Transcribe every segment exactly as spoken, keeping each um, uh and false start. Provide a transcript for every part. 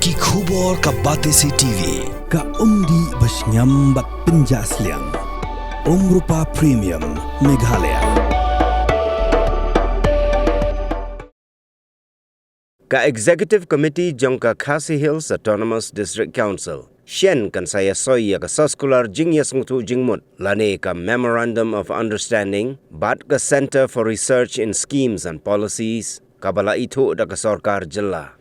Ki khubor ka Batesi T V. Ka umdih ba shngiam bad pynjah sliang. Umrupa Premium Meghalaya. Ka Executive Committee jong ka Khasi Hills Autonomous District Council shen kan sa ïasoi ïa ka soskular jingïasngewthuh jingmut lane ka Memorandum of Understanding bad ka Centre for Research in Schemes and Policies kaba la ithuh da ka sorkar jylla.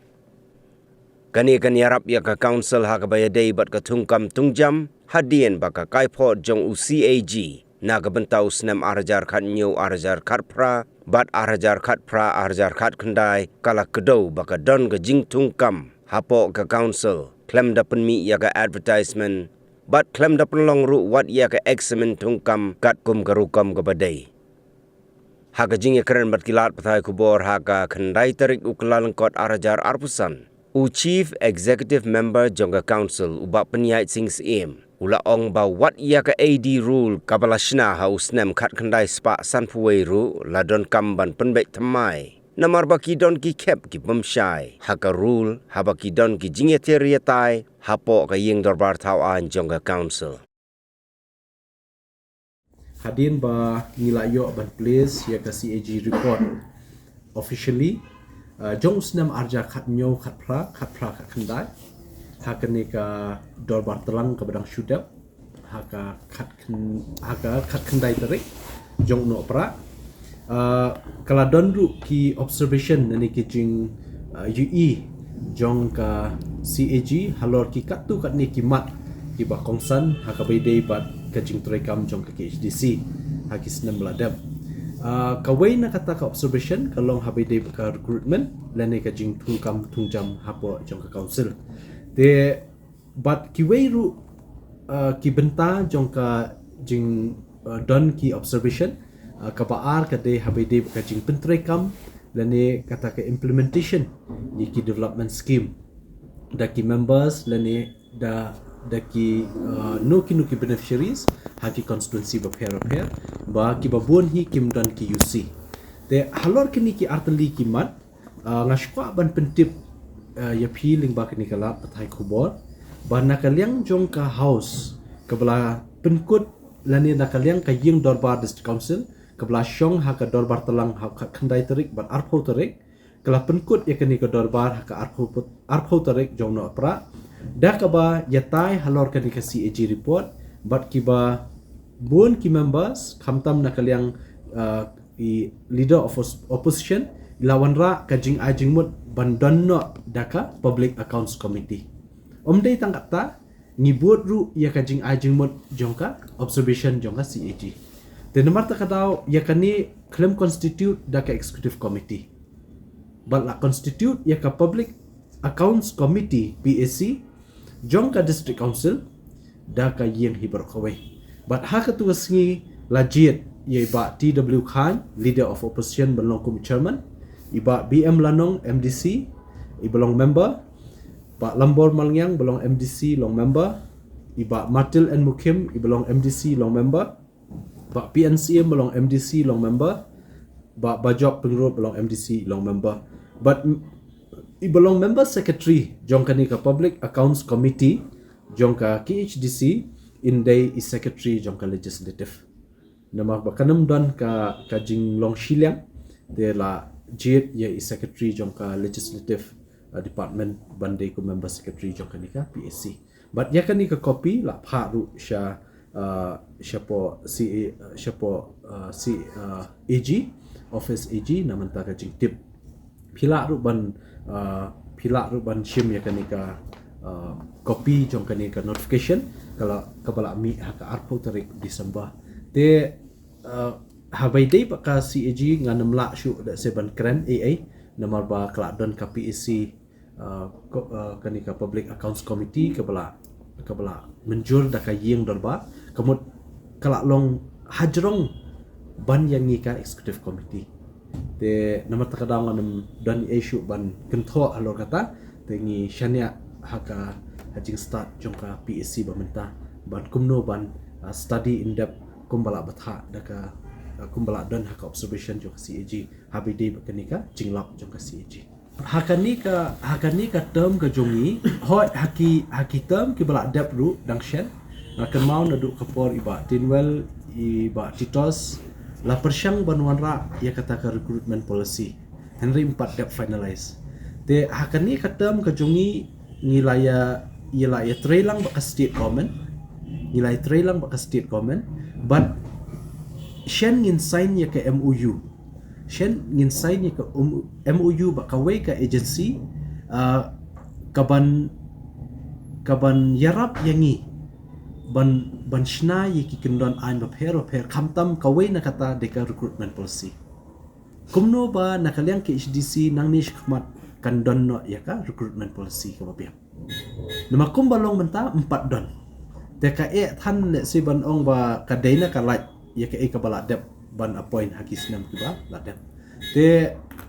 Kane kan ïarap ïa ka council ha kaba ïadei bad ka thungkam thungjam hadien ba ka kaiphod jong u C A G na ka bynta u snem ar hajar khathynñiew ar hajar khatphra bad ar hajar khatphra ar hajar khatkhyndai ka la kdew ba ka don ka jingthungkam hapoh ka council khlem da pynmih ïa ka advertisement bad khlem da pynlong ruh wat ïa ka eksamin thungkam katkum ka rukom kaba dei. Ha ka jingïakren bad ki lad pathai khubor ha ka khyndai tarik u Kyllalyngkot ar hajar arphew san, u Chief Executive Member jong ka Council u Bah Pynïaid Sing Syiem u la ong ba wat ïa ka A D rule kaba la shna ha u snem khatkhyndai spah sanphew wei ruh la donkam ban pynbeit thymmai. Namar ba ki don ki khep ki bym shai ha ka rule haba ki don ki jingïathir ïatai hapoh ka ïing dorbar thaw aiñ jong ka Council. Hadien ba ngi la ïoh ban place ïa ka C A G report officially, uh, jong u snem ar hajar khathynñiew khatphra khatphra khatkhyndai ha kane ka dorbar tlang kaba dang shu dep ha ka khatkhyn-, ha ka khatkhyndai tarik jong u Nohprah. Uh, ka la don ruh ki observation lane ki jing, uh, ïohi jong ka C A G halor ki katto katne ki mat kiba kongsan ha kaba ïadei bad ka jingtreikam jong ka K H D C ha ki snem ba la dep. Uh, kawei na kata ka observation ka long ha kaba ïadei bad ka recruitment lane ka jingthungkam thungjam hapoh jong ka council. Te bad kiwei ruh, uh, ki bynta jong ka jing, uh, don ki observation, uh, kaba ar ka dei ha kaba ïadei bad ka jingpyntreikam lane kata ka implementation ïa ki development scheme da ki members lane da, da ki, uh, no ki no ki beneficiaries ha ki constituency bapher bapher ba kiba bun hi kim don ki U C. Te halor kine ki artylli ki mat, uh, nga sngewkwah ban pyntip, uh, ïa phi lyngba kane ka lad pathai khubor ba na ka liang jong ka House kaba la pynkut lane na ka liang ka ïing dorbar District Council kaba la shong ha ka dorbar tlang ha ka khatkhyndai tarik bad arphew tarik, ka la pynkut ïa kane ka dorbar ha ka arphew, arphew tarik jong u Nohprah da kaba ïatai halor kane ka C A G report bad kiba bun ki members khamtam na ka liang, uh, i leader of os-, opposition i la wanrah ka jingai jingmut ban don noh da ka Public Accounts Committee. Ym dei tang katta, ngi bud ruh ïa ka jingai jingmut jong ka observation jong ka C A G. Te namar kata ka daw ïa kane khlem constitute da ka Executive Committee bad la constitute ïa ka Public Accounts Committee, P A C, jong ka District Council da ka ïing hi baroh kawei. Bad ha katu ka sngi la jied ïa i Bah T W Chyne, Leader of Opposition, ban long kum Chairman, i Bah B M Lanong, M D C, iba long member, Bah Lambor Malngiang ba long M D C long member, i Bah Martil N Mukhim iba long M D C long member, Bah P N Syiem ba long M D C long member, Bah Bajop Pyngrope ba long M D C long member. Bad m-, iba long member secretary jong kane ka Public Accounts Committee jong ka K H D C in dei i secretary jong ka legislative. Namar ba kan ym don ka, ka jinglong shiliang, te la jied ïa i secretary jong ka legislative, uh, department ban dei kum member secretary jong kane ka P A C. Bad ïa kane ka copy la phah ruh sha, uh, shapoh C A, shapoh, uh, C, uh, A G, office A G na mynta ka jingtip. Phi lah ruh ban, uh, phi lah ruh ban shim ïa kane ka, uh, copy jong kane ka notification ka la, kaba la mih ha ka arphew tarik December. Te, uh, ha kaba ïadei bad ka C A G ngan ym lah shuh da se ban kren ei ei namar ba ka la don ka P A C, uh, ko-, uh, kane ka Public Accounts Committee kaba la, kaba la mynjur da ka ïing dorbar, ka mut ka la long hajrong ban ïa ngi ka Executive Committee. Te namar kata ka daw ngan ym don ei shuh ban kynthoh halor kata, te ngi shaniah ha ka, ha jingstad jong ka P A C ba mynta ban kumno ban, uh, study in depth kumba la bthah da ka, uh, kumba la don ha ka observation jong ka C A G ha kaba ïadei bad kane ka jinglap jong ka C A G. Ha kane ka, ha kane ka term ka jong ngi, hooid ha ki, ha ki term kiba la dep ruh dang shen. Nga kynmaw naduh ka por i Bah Tinwell, i Bah Titos la pyrshang ban wanrah ïa kata ka recruitment policy. Hynrei ym pat dep finalize. Te ha kane ka term ka jong ngi, ngi la ïa, ïa la ïa trei lang bad ka state government. Ngi la ïa trei lang bad ka state government. Bad shen ngin sign ïa ka M O U. Shen ngin sign ïa ka, um, M O U bad kawei ka agency, ah, kaban, kaban ïarap ïa ngi ban, ban shna ïa ki kyndon aiñ bapher bapher, khamtam kawei na kata dei ka recruitment policy. Kumno ba na ka liang K H A D C nangne shakhmat kan don noh ïa ka recruitment policy kaba biang. Namar kumba long mynta ym pat don. Te ka eh than ne si ban ong ba ka dei na ka lait ïa kaei kaba la dep ban appoint ha ki snem kiba la dep. Te,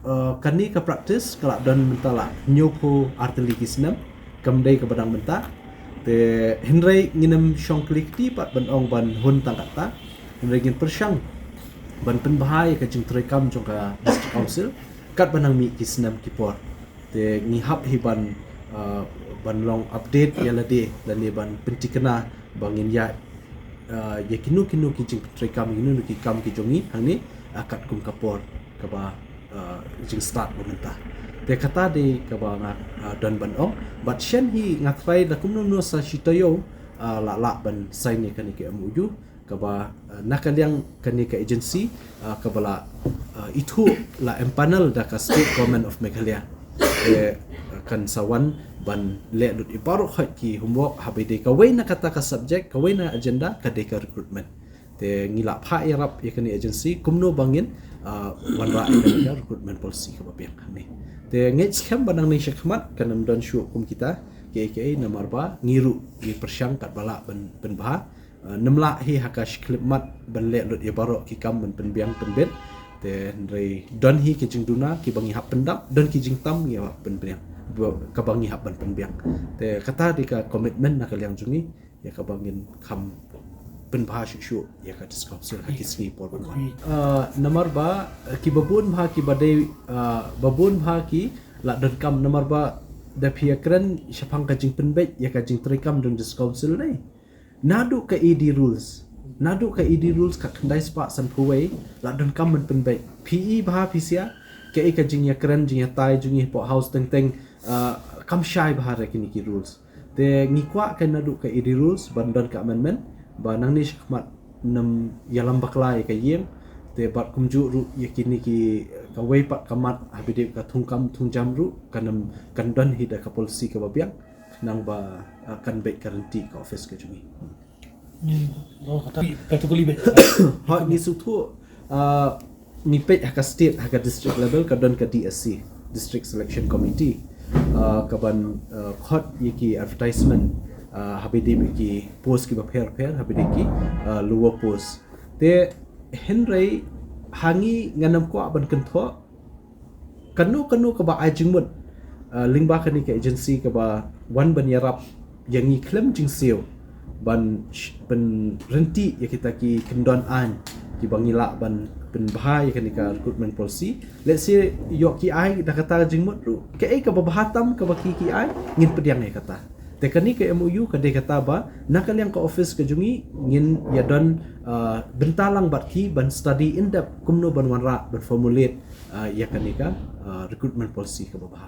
eh, kane ka practice ka la don mynta la hynñiewphew artylli ki snem, kam dei kaba dang mynta. Te hynrei ngin ym shong kli kti pat ban ong ban hun tang katta. Hynrei ngin pyrshang ban pynbha ïa ka jingtrei kam jong ka District Council katba nang mih ki snem ki por. Te ngi hap hi ban, uh, ban long update ïa lade lane ban pyntikna ba ngin ïa, uh, ïa kino kino ki jingpyntrei kam, kino kino ki kam ki jong ngi hangne, uh, katkum ka por kaba, uh, jingstad ba mynta. Te kata dei kaba nga, uh, don ban ong. Bad shen hi nga trai da kumno kumno sa shi taïew, uh, la lah ban sign ïa kane ka M O U. Kaba, uh, na ka liang kane ka agency, uh, kaba la, uh, ithuh la empanel da ka State Government of Meghalaya. Te, uh, kan sa wan ban leh lut ïa baroh khoit ki homework haba dei kawei na kata ka subject, kawei na agenda ka dei ka recruitment. Te ngi la phah ïarap ïa kane agency kumno ba ngin, uh, wanrah ïa kane ka recruitment policy kaba biang hangne. Te ngeit skhem ba nangne shakhmat kan ym don shuh kum kita kiei kiei namar ba ngi ruh ngi pyrshang katba lah ban pynbha. Uh, nym lah hi ha ka shi khyllipmat ban leh lut ïa baroh ki kam ban pynbiang pynbit. Te hynrei don hi ki jingduna kiba ngi hap pyndap, don ki jingtam ngi hap pynbiang. Ba, kaba ngi hap ban pynbiang. Te kata dei ka commitment na ka liang jong ngi ïa kaba ngin kham pynbha shuh shuh ïa ka District Council ha ki sngi por ban wan. Uh, namar ba, uh, kiba bun bha kiba dei, uh, ba bun bha ki la donkam namar ba da phi ïa kren shaphang ka jingpynbeit ïa ka jingtrei kam jong District Council dei. Naduh ka A D rules. Naduh ka A D rules ka khyndai spah sanphew wei la donkam ban pynbeit. Phi i bha phi sia kaei ka jingïakren jingïatai jong ngi hapoh House teng teng, uh, kam shai bha re kine ki rules. Te ngi kwah ka naduh ka A D rules ban don ka amendment ba nangne shakhmat nym ïalam bakla ïa ka ïing. Te bad kumjuh ruh ïa kine ki kawei pat ka mat haba dei ka thungkam thungjam ruh kan nym kan don hi da ka policy kaba biang. Nang ba, uh, kan beit ka rynti ka office ka jong ngi. Hmm. Oh, kata practically beit. Ha, ngi sngewthuh, uh, ngi peit ha ka state, ha ka district level ka don ka D S C, District Selection Committee. Uh, kaban, uh, khot ïa ki advertisement, uh, haba dei ki post kiba pher pher, haba dei ki, uh, lower post. Te hynrei ha ngi ngam kwah ban kynthoh kano kano kaba ai jingmut, uh, lyngba kane ka agency kaba wan ban ïarap ïa ngi khlem jingsiew ban sh-, ban rynti ïa kita ki kyndon aiñ kiba ngi lah ban pynbha ïa kane ka recruitment policy. Let's say ïoh ki ai da kata ka jingmut ruh kaei kaba bha tam kaba ki ki ai ngin pdiang ïa kata. Te kane ka M O U ka dei kata ba na ka liang ka office ka jong ngi ngin ïa don, uh, bynta lang bad ki ban study in depth kumno ban wanrah ban formulate, uh, ïa kane ka, uh, recruitment policy kaba bha.